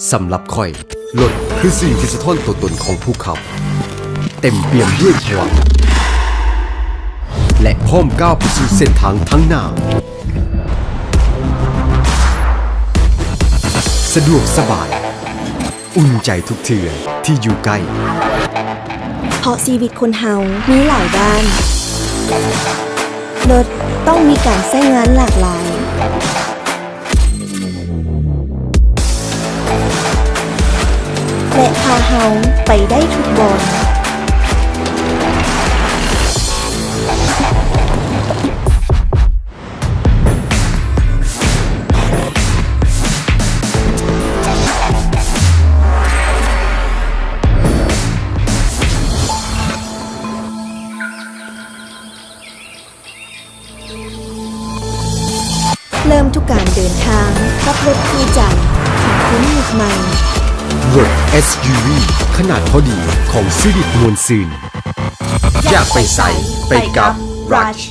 ສຳລັບຂ້ອຍ, ລົດຄືສິ່ງທີ່ສະທ້ອນຕົວຕົນຂອງພວກເຂົາ, ເຕັມປ່ຽມດ້ວຍພະລັງ ແລະ ພ້ອມກ້າວໄປສູ່ເສັ້ນທາງທາງໜ້າ. ສະດວກສະບາຍ, ອຸ່ນໃຈທຸກເທື່ອທີ່ຢູ່ໃກ້. ເພາະຊີວິດຄົນເຮົາມີຫຼາຍດ້ານ, ລົດຕ້ອງມີການໃຊ້ງານຫຼາກຫຼາຍ ແລະ ພາເຮົາໄປໄດ້ທຸກບ່ອນ. ເລີ່ມທຸກການເດີນທາງກັບລົດຄູ່ໃຈຂອງຄຸນຍຸກໃໝ່. ລົດ ເອສຢູວີ ຂະໜາດພໍດີຂອງຊີວິດມ່ວນຊື່ນ. ຢາກໄປໃສ ໄປກັບ Rush.